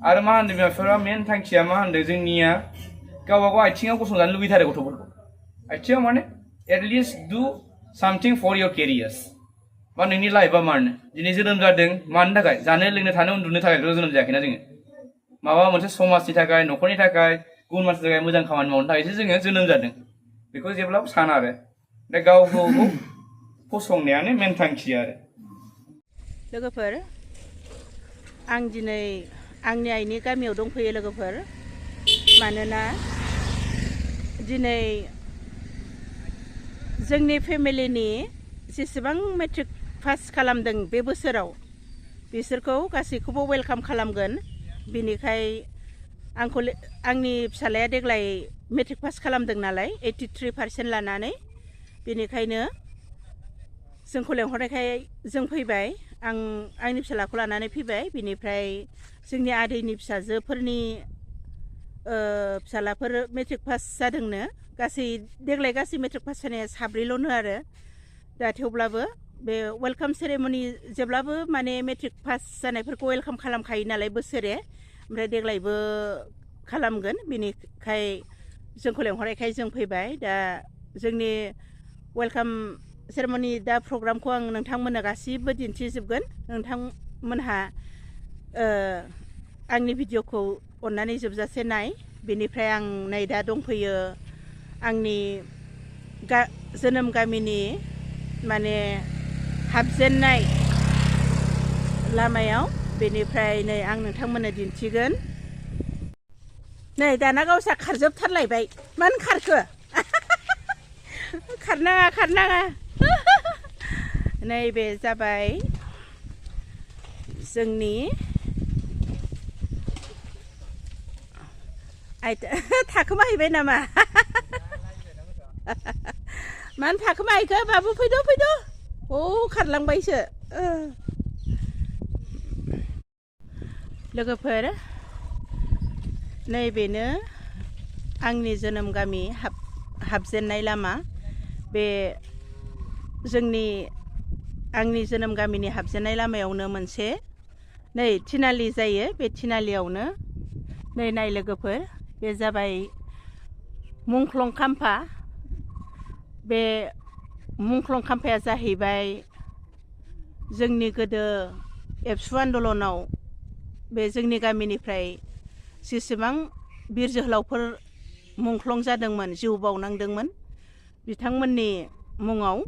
आरो मा होनदों बिमा बिफाया मेन थांखिया मा होनदों जोंनिया गावबा गाव आथिङाव गसंजानो लुबैथारो गथ'फोरखौ आथिङाव माने एटलिस्ट डु सामथिं फर योर केरियार्स बा नोंनि लाइफआ मानो दिनै जोनोम जादों मानो थाखाय जानो लोंनो थानो उन्दुनो थाखायल' जोनोम जायाखैना जोङो माबा मोनसे समाजनि थाखाय न'खरनि थाखाय गुबुन मानसिनि थाखाय मोजां खामानि मावनो थाखायसो जोङो जोनोम जादों बेखौ जेब्लाबो साना आरो दा गावखौ फसंनायानो मेन थांखि आरो लोगोफोर आं दिनै आंनि आइनि गामियाव दंफैयो लोगोफोर मानोना दिनै जोंनि फेमिलिनि जेसेबां मेट्रिक पास खालामदों बे बोसोराव बिसोरखौ गासैखौबो वेलकाम खालामगोन बिनिखाय आंनि फिसालाया देग्लाय मेट्रिक पास खालामदों नालाय 83% लानानै बेनिखायनो जोंखौ लेंहरनायखाय जों फैबाय आंनि फिसालाखौ लानानै फैबाय बिनिफ्राय जोंनि आदैनि फिसाजोफोरनि फिसालाफोर मेट्रिक पास जादोंनो देग्लाय गासै मेट्रिक पास जानाया 7 आरो दा थेवब्लाबो बे वेलकाम सेरेमनि जेब्लाबो माने मेट्रिक पास जानायफोरखौ वेलकाम खालामखायो नालाय बोसोरे ओमफ्राय देग्लायबो खालामगोन बिनिखाय जोंखौ लेंहरनायखाय जों फैबाय दा जोंनि वेलकाम सेरेमनि दा प्रग्रामखौ आं नोंथांमोननो गासिबो दिन्थिजोबगोन नोंथांमोनहा आंनि भिडिअखौ अननानै जोबजासे नाय बेनिफ्राय आं नै दा दंफैयो आंनि जोनोम गामिनि माने हाबजेननाय लामायाव बेनिफ्राय नै आं नोंथांमोननो दिन्थिगोन नै दाना गावसा खारजोबथारलायबाय मानो खारखो खारनाङा नैबे जाबाय जोंनि थाखोमाहैबाय नामा मानो थाखोमाहैखो बाबु फैद' अ खारलांबायसो लोगोफोर नैबेनो आंनि जोनोम गामि हाबजेननाय लामा बे आंनि जोनोम गामिनि हाबजेननाय लामायावनो मोनसे नै थिनालि जायो बे थिनालियावनो नै नाय लोगोफोर बे जाबाय मुंख्लं खाम्फा बे मुंख्लं खाम्फाया जाहैबाय जोंनि गोदो एबसु आन्दलनाव बे जोंनि गामिनिफ्राय जेसेबां बिर जोहोलावफोर मुंख्लं जादोंमोन जिउ बावनांदोंमोन बिथांमोननि मुङाव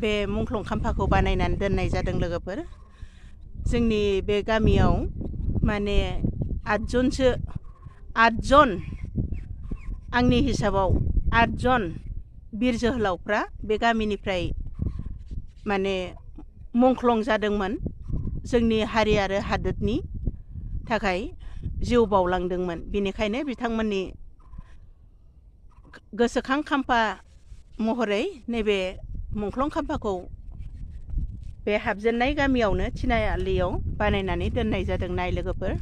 बे मुंख्लं खाम्फाखौ बानायनानै दोननाय जादों लोगोफोर जोंनि बे गामियाव माने 8 जन आंनि हिसाबाव 8 जन बिर जोहोलावफ्रा बे गामिनिफ्राय माने मुंख्लं जादोंमोन जोंनि हारि आरो हादोरनि थाखाय जिउ बावलांदोंमोन बेनिखायनो बिथांमोननि गोसोखां खाम्फा महरै नैबे मुंख्लं खाम्फाखौ बे हाबजेननाय गामियावनो थिनालियाव बानायनानै दोननाय जादों नाय लोगोफोर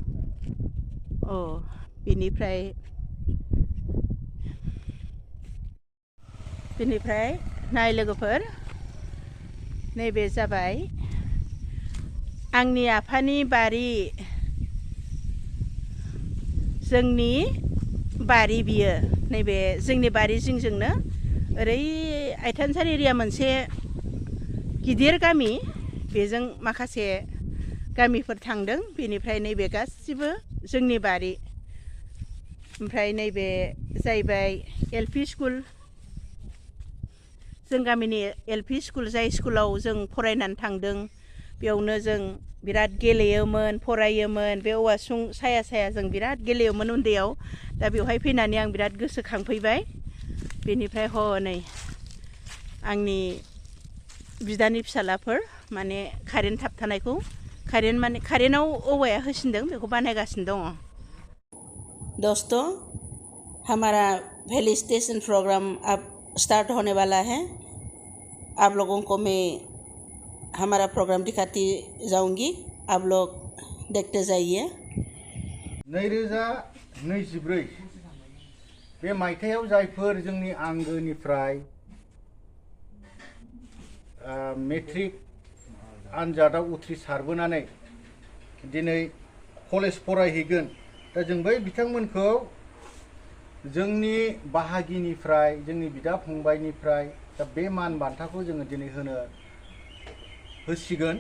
बिनिफ्राय नाय लोगोफोर नैबे जाबाय आंनि आफानि बारि जोंनि बारि बियो नैबे जोंनि बारि जिंजोंनो ओरै आइथानसार एरिया मोनसे गिदिर गामि बेजों माखासे गामिफोर थांदों बेनिफ्राय नैबे गासिबो जोंनि बारि ओमफ्राय नैबे जाहैबाय एलपि स्कुल जों गामिनि एलपि स्कुल जाय स्कुलाव जों फरायनानै थांदों बेयावनो जों बिराद गेलेयोमोन फरायोमोन बे औवासुं साया जों बिराद गेलेयोमोन उन्दैयाव दा बेवहाय फैनानै आं बिराद गोसोखांफैबाय बेनिफ्राय नै आंनि बिदानि फिसालाफोर माने कारेन्ट थाबथानायखौ कारेन्टआव औवाया होसिनदों बेखौ बानायगासिनो दङ दोस्तों हमारा फेलिसिटेशन प्रोग्राम अब स्टार्ट होने वाला है आप लोगों को मैं हमारा प्रोग्राम दिखाती जाऊंगी आप लोग देखते जाइए 2024 बे मायथाइयाव जायफोर जोंनि आंगोनिफ्राय मेट्रिक आनजादाव उथ्रिसारबोनानै दिनै कलेज फरायहैगोन दा जों बै बिथांमोनखौ जोंनि बाहागिनिफ्राय जोंनि बिदा फंबायनिफ्राय दा बे मान बान्थाखौ जोङो दिनै होसिगोन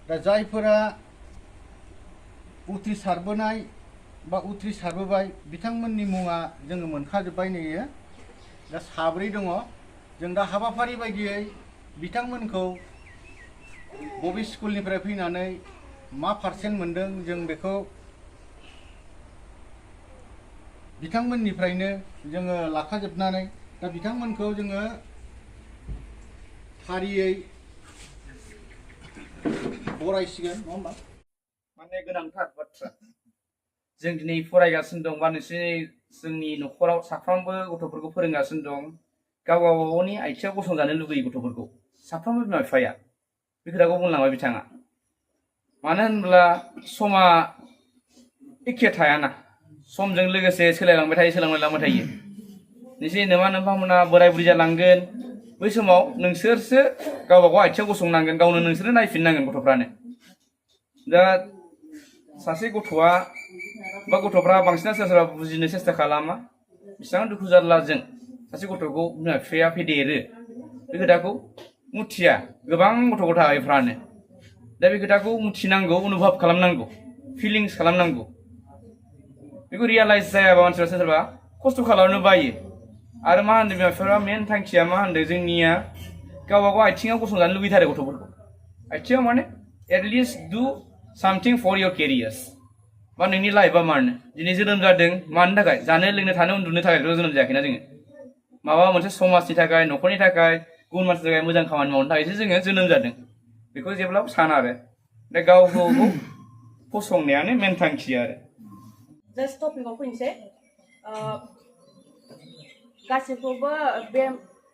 दा जायफोरा उथ्रिसारबोनाय बा उथ्रिसारबोबाय बिथांमोननि मुङा जोङो मोनखाजोब्बाय नैयो दा 7 दङ जों दा हाबाफारि बायदियै बिथांमोनखौ बबे स्कुलनिफ्राय फैनानै मा पार्सेन्ट मोनदों जों बेखौ बिथांमोननिफ्रायनो जोङो लाखाजोबनानै दा बिथांमोनखौ जोङो फारियै बरायसिगोन नङा होमबा माने गोनांथार बाथ्रा जों दिनै फरायगासिनो दं बा जोंनि न'खराव साफ्रोमबो गथ'फोरखौ फोरोंगासिनो दं गाव गावनि आथिङाव गसंजानो लुबैयो गथ'फोरखौ साफ्रोमबो बिमा बिफाया बे खोथाखौ बुंलांबाय बिथाङा मानो होनब्ला समा एखे थायाना समजों लोगोसे सोलायलांबाय थायो निजे नोंथांमोना बोराय बुरि जालांगोन बै समाव नोंसोरसो गावबा गाव आथिङाव गसंनांगोन गावनो नोंसोरो नायफिननांगोन गथ'फ्रानो दा सासे गथ'आ बा गथ'फ्रा बांसिना सोरबा बुजिनो सेस्था खालामा बेसेबां दुखु जारलाजों सासे गथ'खौ बिमा बिफाया फेदेरो बे खोथाखौ मिथिया गोबां गथ' गथायफ्रानो दा बे खोथाखौ मिथिनांगौ अनुभब खालामनांगौ फिलिंस खालामनांगौ बेखौ रियलाइज जायाबा मानसिफ्रा सोरबा खस्थ' खालामनो बायो आरो मा होनदों बिमा बिफाया मेन थांखिया मा होनदों जोंनिया गावबा गाव आथिङाव गसंजानो लुबैथारो गथ'फोरखौ आथिङाव माने एटलिस्ट डु सामथिं फर योर केरियार्स बा नोंनि लाइफआ मानो दिनै जोनोम जादों मानो थाखाय जानो लोंनो थानो उन्दुनो थाखायल' जोनोम जायाखैना जोङो माबा मोनसे समाजनि थाखाय न'खरनि थाखाय गुबुन मानसिनि थाखाय मोजां खामानि मावनो थाखायसो जोङो जोनोम जादों बेखौ जेब्लाबो साना आरो दा गावखौ फसंनायानो मेन थांखि आरो जास्ट टपिकआव फैनोसै गासैखौबो बे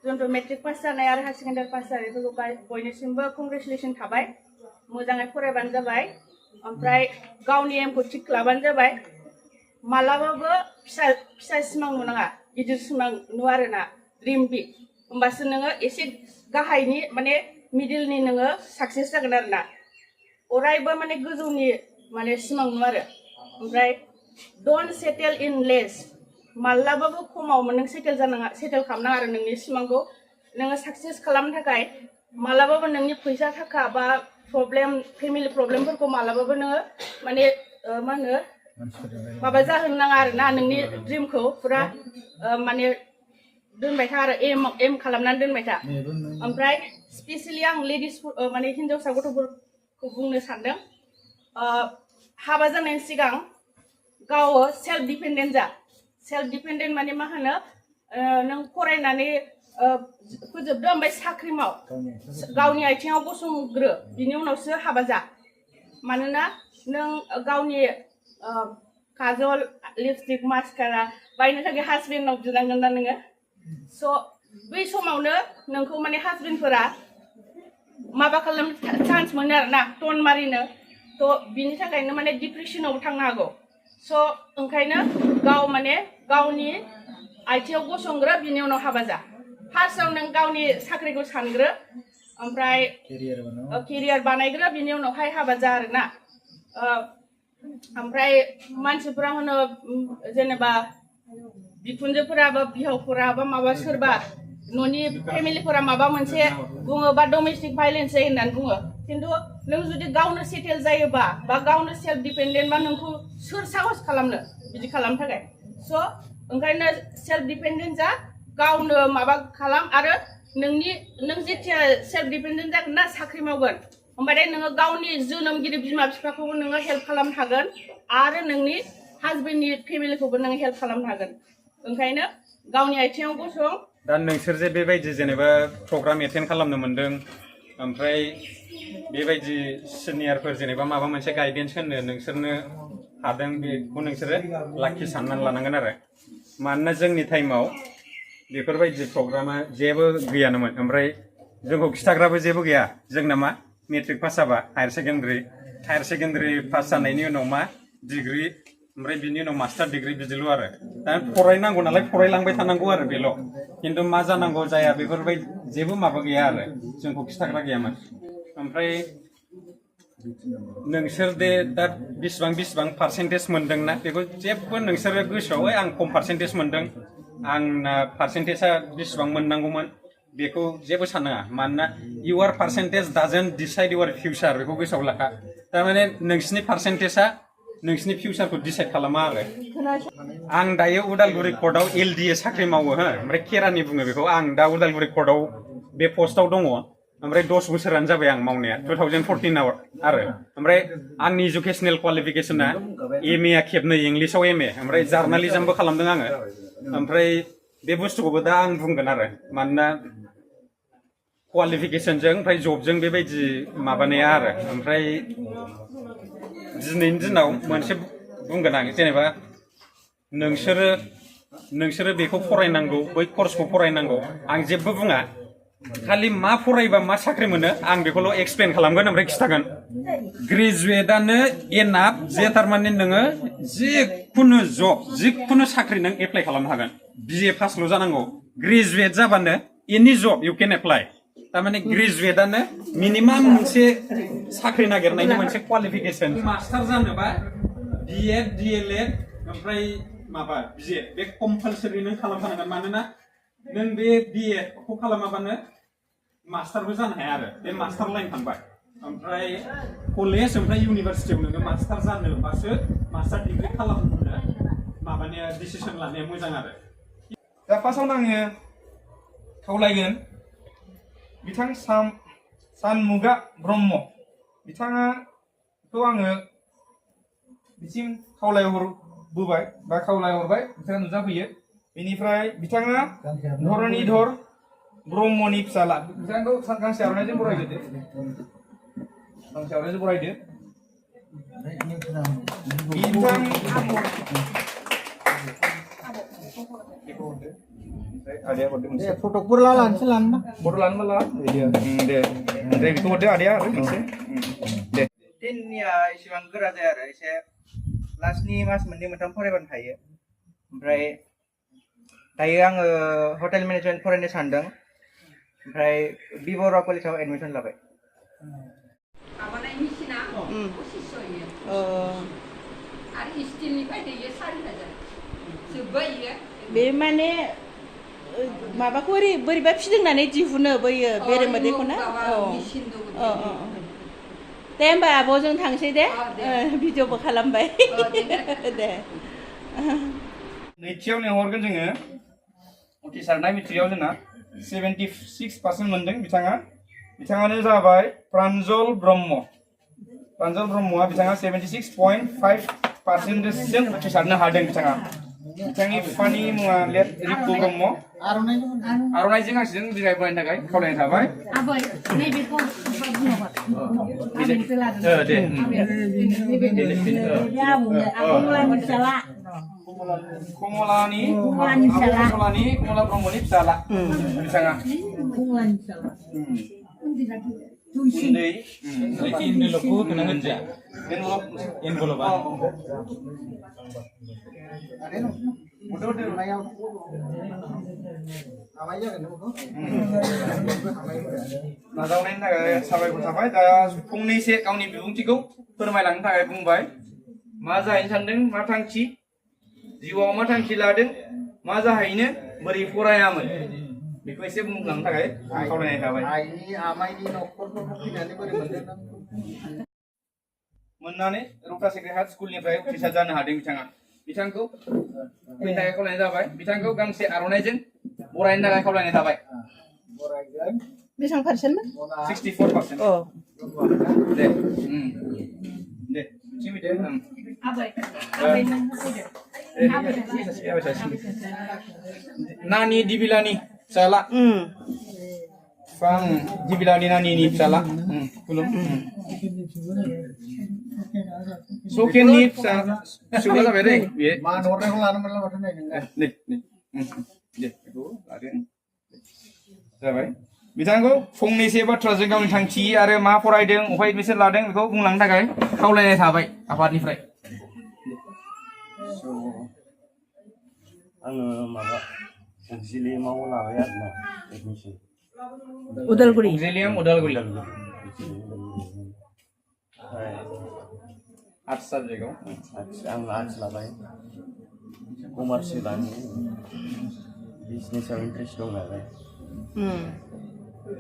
जोंथ' मेट्रिक पास जानाय आरो हायार सेकेन्डारि पास जानायफोरखौ बयनिसिमबो कंग्रेचुलेसन थाबाय मोजाङै फरायबानो जाबाय ओमफ्राय गावनि एमखौ थिग लाबानो जाबाय मालाबाबो फिसा सिमां नुनाङा गिदिर सिमां नु आरोना ड्रिम बिग होमबासो नोङो एसे गाहायनि माने मिडिलनि नोङो साक्सेस जागोन आरोना अरायबो माने गोजौनि माने सिमां नु आरो ओमफ्राय डोन्ट सेटेल इन लेस मालाबाबो खमाव नों सेटेल खालामनाङा आरो नोंनि सिमांखौ नोङो साक्सेस खालामनो थाखाय मालाबाबो नोंनि फैसा थाखा बा प्रब्लेम फेमिलि प्रब्लेमफोरखौ मालाबाबो नोङो माने मा होनो माबा जाहोनो नाङा आरोना नोंनि ड्रिमखौ फुरा माने दोनबाय था आरो एम खालामनानै दोनबाय था ओमफ्राय स्पेसियेलि आं लेडिस माने हिन्जावसा गथ'फोरखौ बुंनो सानदों हाबा जानायनि सिगां गाव सेल्फ डिपेन्डेन्ट माने मा होनो नों फरायनानै फोजोबदो ओमफ्राय साख्रि माव गावनि आथिङाव गसंग्रो बिनि उनावसो हाबा जा मानोना नों गावनि काजल लिपस्टिक मास्कारा बायनो थाखाय हासबेन्डनाव बिनांगोन ना नोङो स' बै समावनो नोंखौ माने हासबेन्डफोरा माबा खालामनो चान्स मोनो आरोना टन मारिनो थ' बिनि थाखायनो माने डिप्रेसनावबो थांनो हागौ स' ओंखायनो गाव माने गावनि आथिङाव गसंग्रो बिनि उनाव हाबा जा फार्स्टआव नों गावनि साख्रिखौ सानग्रो ओमफ्राय केरियार बानायग्रो बिनि उनावहाय हाबा जा आरोना ओमफ्राय मानसिफोरा होनो जेनेबा बिखुनजोफोरा बा बिहावफोरा बा माबा सोरबा न'नि फेमिलिफोरा माबा मोनसे बुङो बा डमेस्टिक भायलेन्स जायो होननानै बुङो खिन्थु नों जुदि गावनो सेटेल जायोबा बा गावनो सेल्फ डिपेन्डेन्ट बा नोंखौ सोर साहस खालामनो बिदि खालामनो थाखाय स' ओंखायनो सेल्फ डिपेन्डेन्ट जा गावनो माबा खालाम आरो नों जेथिया सेल्फ डिपेन्डेन्ट जागोन ना साख्रि मावगोन होमबाथाय नोङो गावनि जोनोमगिरि बिमा बिफाखौबो नोङो हेल्प खालामनो हागोन आरो नोंनि हाजबेन्डनि फेमिलिखौबो नोङो हेल्प खालामनो हागोन ओंखायनो गावनि आथिङाव गसं दा नोंसोर जे बेबायदि जेनेबा प्रग्राम एटेन्ड खालामनो मोन्दों ओमफ्राय बेबायदि सिनियरफोर जेनेबा माबा मोनसे गाइडेन्स होनो नोंसोरनो हादों बेखौ नोंसोरो लाखि साननानै लानांगोन आरो मानोना जोंनि टाइमाव बेफोरबायदि प्रग्रामा जेबो गैयानोमोन ओमफ्राय जोंखौ खिथाग्राबो जेबो गैया जोंना मा मेट्रिक पास जाबा हायार सेकेन्डारि पास जानायनि उनाव मा डिग्री ओमफ्राय बिनि उनाव मास्टार डिग्री बिदिल' आरो दा फरायनांगौ नालाय फरायलांबाय थानांगौ आरो बेल' खिन्थु मा जानांगौ जाया बेफोरबायदि जेबो माबा गैया आरो जोंखौ खिथाग्रा गैयामोन ओमफ्राय नोंसोर दे दा बिसिबां पार्सेन्टेज मोनदोंना बेखौ जेबो नोंसोरो गोसोआव आं खम पार्सेन्टेज मोनदों आंना पार्सेन्टेजआ बिसिबां मोननांगौमोन बेखौ जेबो साननाङा मानोना इउर पार्सेन्टेज डाजन्ट डिसाइड इउर फिउचार बेखौ गोसोआव लाखा थारमाने नोंसिनि पार्सेन्टेजआ नोंसिनि फिउचारखौ डिसाइड खालामा आरो आं दायो उदालगुरि कर्टआव LDA साख्रि मावो हो ओमफ्राय केरानि बुङो बेखौ आं दा उदालगुरि कर्टआव बे पस्टआव दङ ओमफ्राय 10 बोसोरानो जाबाय आं मावनाया 2014 आव आरो ओमफ्राय आंनि एजुकेशनेल क्वालिफिकेशना MA आ खेबनै इंलिसाव MA ओमफ्राय जार्नालिज्मबो खालामदों आङो ओमफ्राय बे बुस्थुखौबो दा आं बुंगोन आरो मानोना क्वालिफिकेशनजों ओमफ्राय जबजों बेबायदि माबानाया आरो ओमफ्राय दिनैनि दिनाव मोनसे बुंगोन आं जेनेबा नोंसोरो बेखौ फरायनांगौ बै कर्सखौ फरायनांगौ आं जेबो बुङा खालि मा फरायबा मा साख्रि मोनो आं बेखौल' एक्सप्लेन खालामगोन ओमफ्राय खिथागोन ग्रेजुवेटआनो एनाफ जे थारमाने नोङो जिखुनु जब जिखुनु साख्रि नों एप्लाइ खालामनो हागोन BA पासल' जानांगौ ग्रेजुवेट जाबानो एनि जब इउ केन एप्लाइ तारमाने ग्रेजुवेटआनो मिनिमाम मोनसे साख्रि नागिरनायनि मोनसे क्वालिफिकेशन मास्टार जानोबा B.Ed D.Led ओमफ्राय माबा BA बे कम्पालसरि नों खालामथारनांगोन मानोना नों बे BA खौ खालामाबानो मास्टारबो जानो हाया आरो बे मास्टार लाइन थांबाय ओमफ्राय कलेज ओमफ्राय इउनिभारसिटियाव नोङो मास्टार जानोबासो मास्टार डिग्री खालामनो माबानाया डिसिसन लानाया मोजां आरो दा फार्स्टआवनो आङो खावलायगोन बिथां सानमुगा ब्रह्म बिथाङाखौ आङो बिसिम खावलायहरबोबाय बा खावलायहरबाय बिथाङा नुजाफैयो बेनिफ्राय बिथाङा धरनिधर ब्रह्मनि फिसाला बिथांखौ गांसे आर'नाइजों बरायदो गांसे आर'नाइजों बरायदो आदाया हरदो मोनसे फट'फोर लानोसै लानो फट' लानोबा ला दे बेखौ हरदो आदाया आरो मोनसे दे टेननिया एसेबां गोरा जाया आरो एसे लास्टनि मास मोननै मोनथाम फरायबानो थायो ओमफ्राय दायो आङो हटेल मेनेजमेन्ट फरायनो सानदों ओमफ्राय बि बरुवा कलेजाव एडमिसन लाबाय माबानाय मेसिना 2500 आरो स्टिलनिफ्राय दैयो 4000 जोब्बाय इयो बे माने माबाखौ बोरैबा फिदिंनानै दिहुनो बैयो बेरे मोदैखौ ना दे होमबा आब' जों थांसै दे भिडिअबो खालामबाय दे नैथियाव लेंहरगोन जोङो उथ्रिसारनाय मेट्रिकआव जोंना 76% मोनदों बिथाङानो जाबाय प्रान्जल ब्रह्मआ बिथाङा 76.5% जों उथ्रिसारनो हादों बिथांनि बिफानि मुङा लेट रिपु ब्रह्म आर'नाइजों गांसेजों बिदाय फरायनो थाखाय खावलायनाय थाबाय आबै नैबेखौ कमला ब्रह्मनि फिसाला बिथाङा उन्दै इनभेलपखौ होनांगोन जा इनभेलपआ नाजावनायनि थाखाय साबायखर थाबाय दा फंनैसो गावनि बिबुंथिखौ फोरमायलांनो थाखाय बुंबाय मा जाहैनो सानदों मा थांखि जिउआव मा थांखि लादों मा जाहैनो बोरै फरायामोन बेखौ एसे बुंलांनो थाखाय खावलायनाय थाबाय आमाइनि न'खरफोरखौ फैनानै बोरै मोननानै रौता सेक्रेटारि हाई स्कुलनिफ्राय उथ्रिसार जानो हादों बिथांखौ फैनो थाखाय खावलायनाय जाबाय बिथांखौ गांसे आर'नाइजों बरायनो थाखाय खावलायनाय थाबाय बेसेबां पार्सेन्ट 64% दे नानि दिबिलानि फिसाला फां दिबिलानि नानिनि फिसाला खुलुम सकेननि फिसौला जाबाय दै बे मान हरनायखौ लानो मोनला माथो नै नोङो दे बेखौ लादो जाबाय बिथांखौ फंनैसो बाथ्राजों गावनि थांखि आरो मा फरायदों अफाय एडमिसन लादों बेखौ बुंलांनो थाखाय खावलायनाय थाबाय आफादनिफ्राय आङो माबा जिलिमाव लाबाय आरोना उदालगुरि आर्ट्स साबजेक्टआव आं आर्ट्स लाबाय कमार्स लानो बिजनेसाव इन्ट्रेस्ट दं नालाय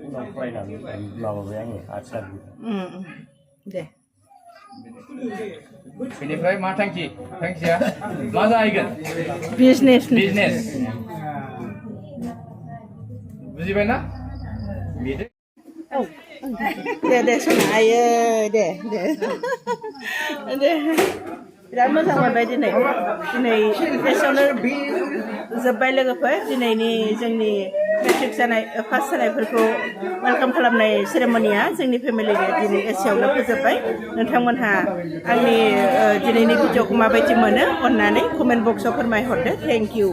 उनाव फरायनानै माबाबाय आङो आर्ट्स साबजेक्ट दे बेनिफ्राय मा थांखिया मा जाहैगोन बिजनेस बुजिबायना बेदो दे सना आयो दे बिराद मोजां मोनबाय दिनै एसेयावनो जोब्बाय लोगोफोर दिनैनि जोंनि मेट्रिक जानाय पास जानायफोरखौ वेलकाम खालामनाय सेरेमनिया जोंनि फेमिलिनि दिनै एसेयावनो फोजोब्बाय नोंथांमोनहा आंनि दिनैनि भिडिअखौ माबायदि मोनो अननानै कमेन्ट बक्सआव फोरमायहरदो थेंक इउ